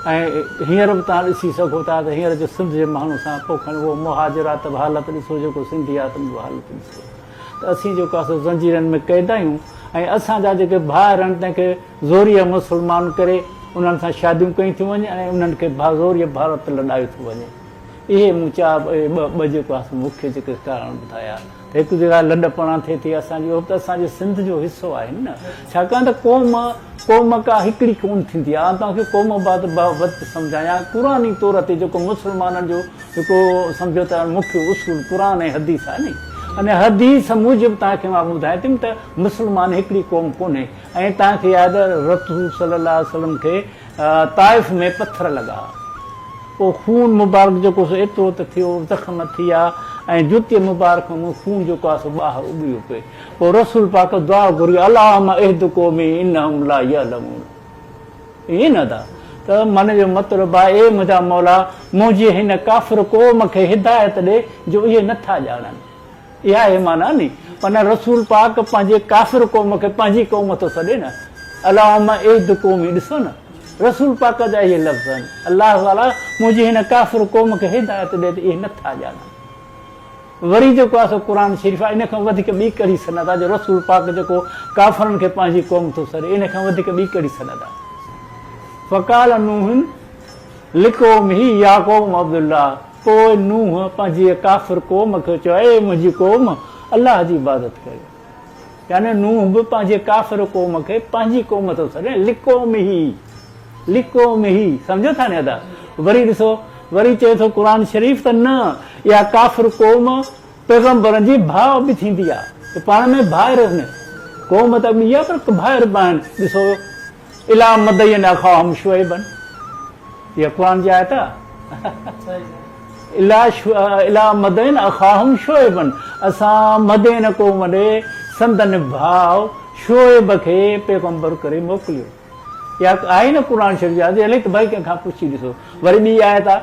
۽ هينئر به توهان ڏسي سگهو ٿا ته هينئر جو سنڌ جي ماڻهن سان پوء کڻي اهو مهاجر آ ته به حالت ڏسو جيڪو سنڌي آ ته به حالت ڏسو ته اسين جيڪو آ سو زنجيرن ۾ قيد آهيون ۽ اسان جا جيڪي ڀائر آهن تنهن کي زوريء مسلمان ڪري انهن سان شاديون ڪيون ٿيون وڃن ۽ انهن کي زوريء ڀارت لڏايو ٿو وڃي. اهي مون چار اهي ٻه جيڪو آ سو مکيه جيڪي ڪارڻ ٻڌايا. ته هڪ جيڪا لڏ پڻا ٿئي ٿي اسان جي اهو به ته اسان جي سنڌ جو حصو آهن نه ڇاڪاڻ ته قوم قوم ڪا هڪڙي ڪونه ٿيندي آهي آئون توهان کي قوم بابت سمجهايان قرآني طور تي جيڪو مسلمانن جو هڪڙو سمجهو ته مکيه اصول قرآن ۽ حديث آهي نه ان حديث موجب توهان کي مان ٻڌايان ٿي ته مسلمان هڪڙي قوم ڪونهي ۽ توهان کي ياد رسول صلي الله عليه وسلم کي طائف ۾ پٿر لڳا. پوء خون مبارڪ جيڪو سو ايترو ته ٿيو، زخم ٿيا ۽ جتيء مبارڪ مان خون جيڪو آهي سو ٻاهر اٻريو پئي. پوء رسول پاڪ دعا گهري، اللهم اهد قومي انهم لا يعلمون. ائين نه ادا؟ ته معنيٰ جو مطلب آهي، اي منهنجا مولا! منهنجي هن ڪافر قوم کي هدايت ڏي جو اهي نه ٿا ڄاڻن. اها آهي معنيٰ ني معنيٰ رسول پاڪ پنهنجي ڪافر قوم کي پنهنجي قوم ٿو سڏي نه اللهم اهد قومي ڏسو نه رسول پاڪ جا اهي لفظ آهن الله تعالي منهنجي هن ڪافر قوم کي هدايت ڏي ته اهي نه ٿا ڄاڻن وري جيڪو آهي سو قرآن شريف آهي ان کان وڌيڪ ٻي ڪهڙي سند آهي جو رسول پاڪ جيڪو ڪافرن کي پنهنجي قوم ٿو سڏي ان کان وڌيڪ ٻي ڪهڙي سند آهي فقال نوح لقومه يا قوم عبدالله پوء نوح پنهنجيء ڪافر قوم کي چيو، اي منهنجي قوم! الله جي عبادت ڪريو. يعني نوح به پنهنجي ڪافر قوم کي پنهنجي قوم ٿو سڏي، لقومه، لقومه، سمجهو ٿا ني ادا؟ وري ڏسو، وري چئي ٿو قرآن شريف ته نه، اها ڪافر قوم پيغمبرن جي ڀاء به ٿيندي آهي، ته پاڻ ۾ ڀائر آهن، قوم ته ٻي آهي پر ڀائر به آهن، ڏسو الي مدين اخاهم شعيبا اها قرآن جي آيت آهي الي مدين اخاهم شعيبا اسان مدين قوم ڏي سندن ڀاء شعيب کي پيغمبر ڪري موڪليو اها آهي نه قرآن شريف جي آيت الائي ته ڀائي ڪنهن کان پڇي ڏسو وري ٻي آيت آهي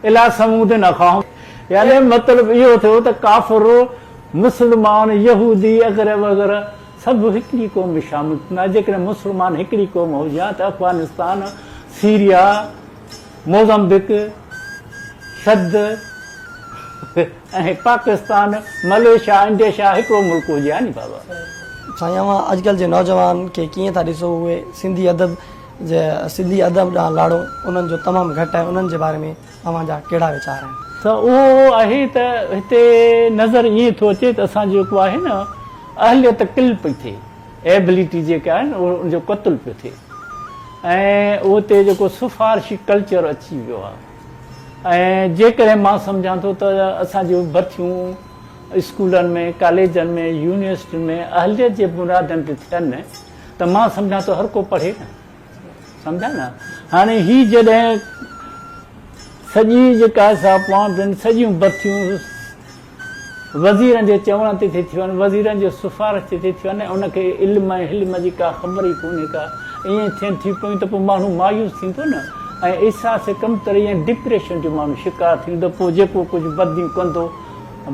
الي ثمود اخاهم يعني مطلب اهو ٿيو ته ڪافر مسلمان يهودي اغيره وغيره سڀ هڪڙي قوم ۾ شامل ٿيندا جيڪڏهن مسلمان هڪڙي قوم هجي ها ته افغانستان سيريا موزمبق شد ۽ پاڪستان ملائيشيا انڊيشيا هڪڙو ملڪ هجي ها ني بابا. سائين اوهان اڄڪلهه جي نوجوان کي ڪيئن ٿا ڏسو اهي سنڌي ادب جي سنڌي ادب ڏانهن لاڙو انهن جو تمام گهٽ آهي انهن جي باري ۾ اوهان جا ڪهڙا ويچار آهن؟ ته اهو آهي ته هتي نظر ائين ٿو اچي ته اسان جو جيڪو آهي نه اهليت قل پئي ٿئي Ability جيڪا آهي نه ان جو قتل پيو ٿئي ۽ اتي جيڪو سفارشي ڪلچر اچي ويو آهي ۽ جيڪڏهن مان سمجهان ٿو ته اسان جون ڀرتيون اسڪولن ۾ ڪاليجن ۾ يونيورسٽين ۾ اهليت جي بنيادن تي ٿين ته مان سمجهان ٿو هر ڪو پڙهي نه سمجهيا نه هاڻي هي جڏهن سڄي جيڪا سا پوائنٽ سڄيون ڀرتيون وزيرن جي چوڻ تي ٿي ٿيون، وزيرن جي سفارش تي ٿي ٿيون ۽ ان کي علم ۽ حلم جي ڪا خبر ئي ڪونهي ڪا، ائين ٿين ٿيون پيون ته پوء ماڻهو مايوس ٿيندو نه ۽ احساس ڪمتري ۽ ڊپريشن جو ماڻهو شڪار ٿيندو پوء جيڪو ڪجهه بديون ڪندو،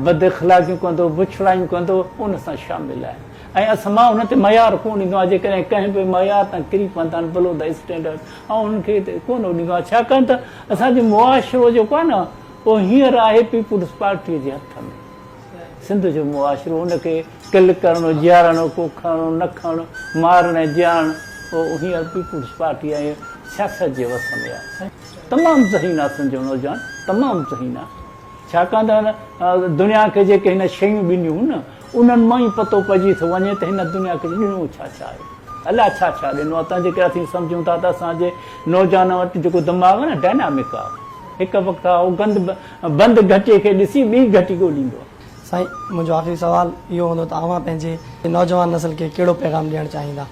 بد اخلاقيون ڪندو، بڇڙايون ڪندو ان سان شامل آهي ۽ اسان مان ان تي معيار ڪونه ڏيندو آهيان جيڪڏهن ڪنهن به معيار تان ڪري پوندا آهن بلو the standard آئون انهن کي ڪونه ڏيندو آهيان ڇاڪاڻ ته اسان جو معاشرو جيڪو آهي نه پوء هينئر آهي پيپلز پارٽيء جي هٿ ۾. سنڌ جو معاشرو ان کي ڪل ڪرڻو، جيارڻو، ڪو کڻڻو نه کڻڻو، مارڻ ۽ جيارڻ اهو هينئر پيپلز پارٽي ۽ سياست جي وس ۾ آهي. تمام ذهين آهي سنڌ جو نوجوان، تمام ذهين آهي. ڇاڪاڻ ته هن دنيا کي جيڪي هن شيون ڏنيون هن انهن مان ئي پتو پئجي ٿو وڃي ته هن دنيا کي ڏنو ڇا ڇا آهي. الله ڇا ڇا ڏنو آهي. تنهنجي ڪري اسين سمجهون ٿا ته اسان جي نوجوانن وٽ جيڪو دماغ آهي نه ڊائنامڪ آهي. هڪ وقت آهي اهو گند بند گهٽيء کي ڏسي ٻي گهٽي ڳوليندو آهي. سائين منهنجو آخري سوال اهو هوندو ته اوهان پنهنجي نوجوان نسل کي ڪهڙو پيغام ڏيڻ چاهيندا؟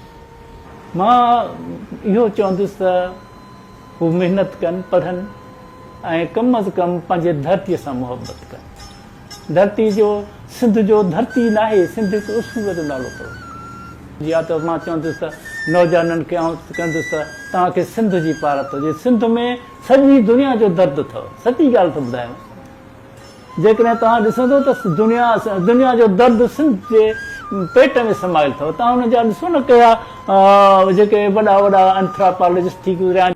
مان اهو چوندس ته هو محنت ڪن، پڙهن ۽ ڪم از ڪم پنهنجي ڌرتيء سان محبت ڪن. ڌرتي جو سنڌ جو ڌرتي ناهي، سنڌ هڪ اصول جو نالو اٿو. يا ته مان چوندس ته نوجوانن کي آئون چوندس ته توهان کي سنڌ جي پارت هجي، سنڌ ۾ سڄي دنيا جو درد اٿو، سچي ڳالهه ٿو ٻڌايانو. جيڪڏهن توهان ڏسندو ته دنيا دنيا جو درد سنڌ جي پيٽ ۾ سمايل اٿو. توهان ان جا ڏسو نه ڪهڙا جيڪي وڏا وڏا انٿراپالاجسٽ ٿي گذريا آهن.